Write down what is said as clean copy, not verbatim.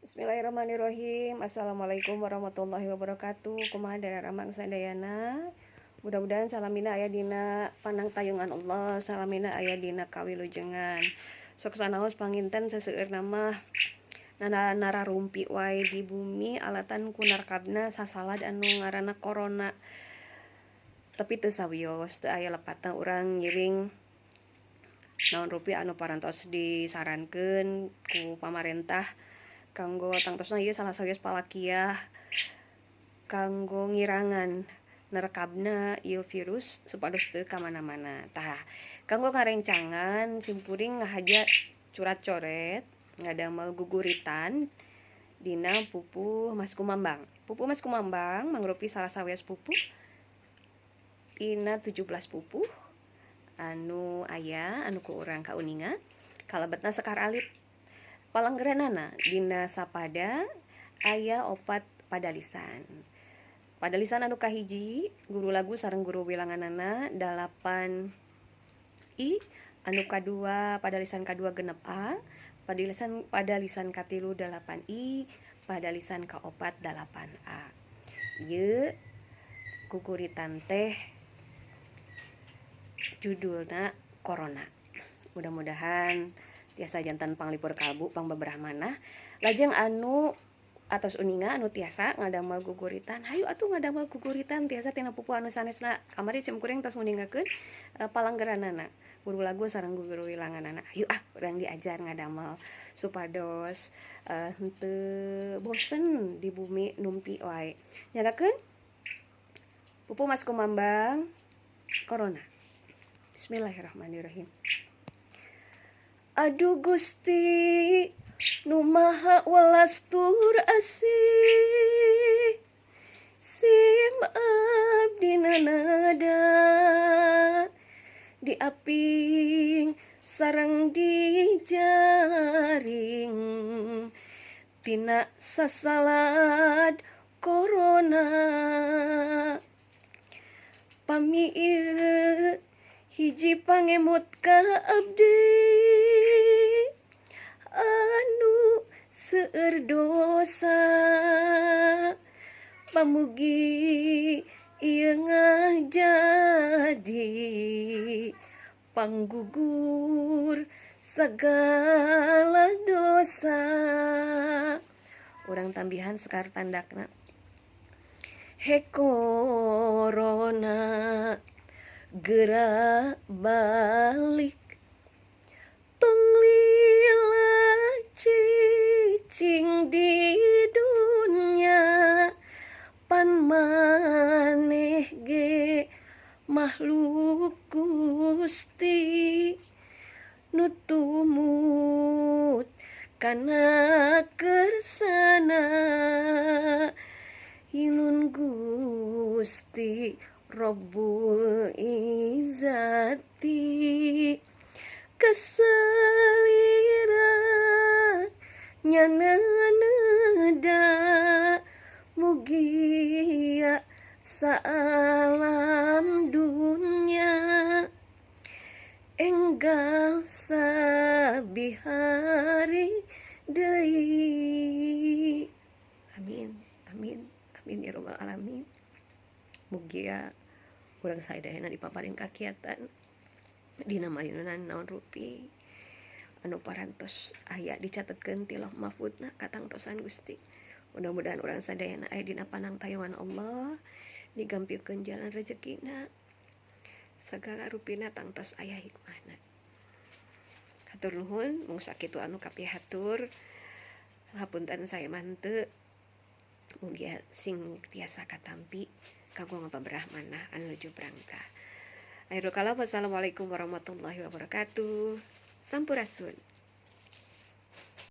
Bismillahirrahmanirrahim. Assalamualaikum warahmatullahi wabarakatuh. Kumaha daramang sadayana? Mudah-mudahan salamina aya dina panangtayungan Allah, salamina aya dina kawilujengan. Sok sanaos panginten seseueurna mah nararumpi wae di bumi alatan ku narekabna sasalad anu ngaranna corona. Tapi teu sawios, teu aya lepatna urang ngiring naon rupi anu parantos disarankeun ku pamarentah kanggo tangtosna ieu salah sawios palakiah kanggo ngirangan nerekabna ieu virus supados teu ka mana-mana. Tah, kanggo ngarencangan simkuring ngahaja curat coret ngadamel guguritan dina pupuh Maskumambang. Pupuh Maskumambang mangrupi salah sawios pupuh tina 17 pupuh anu aya anu ku urang kauninga kalebetna Sekar Alit. Palanggeranana dina sapada aya opat padalisan. Padalisan anu kahiji guru lagu sareng guru wilanganana 8 I, anu kadua padalisan kadua 6 A, padalisan katilu 8 I, padalisan kaopat 8 A. Ieu guguritan teh judulna Corona. Mudah-mudahan tiasa janten panglipur kalbu pangbeberah manah. Lajeng anu atos uninga anu tiasa ngadamel guguritan, hayu atuh ngadamel guguritan tiasa tina pupuh anu sanesna. Kamari simkuring tos nguningakeun palanggeranana guru lagu sareng guru wilanganana. Hayu ah urang diajar ngadamel supados henteu bosen di bumi numpi wae. Nyalakeun pupuh Maskumambang Corona. Bismillahirrahmanirrahim. Aduh Gusti nu maha welas tur asih, sim abdi nada diaping sareng dijaring tina sasalad corona. Pami ieu hiji pangemut ka abdi anu seueur dosa, pamugi ieu ngajadi panggugur segala dosa. Urang tambihan sekar tandakna. He corona, geura balik, tong lila cicing di dunya, pan maneh ge makhluk Gusti nu tumut kana kersana. Ilun Gusti Rabbul Izzati, kasalira nyana neda, mugia saalam dunya enggal sabihari deui. Amin, amin, amin ya robbal alamin. Mugia urang sadayana dipaparin kakiatan dina mayunan naon rupi anu parantos aya dicatetkeun ti Lauh Mahfudna katangtosan Gusti. Mudah-mudahan urang sadayana aya dina panangtayungan Allah, digampilkeun jalan rezekina, segala rupina tangtos aya hikmahna. Hatur nuhun, mung sakitu anu kapihatur. Hapunten saya mah henteu. Mugia sing tiasa katampi kanggo ngapaberah manah anu nuju brangta. Akhirul kalam, wassalamualaikum warahmatullahi wabarakatuh. Sampurasun.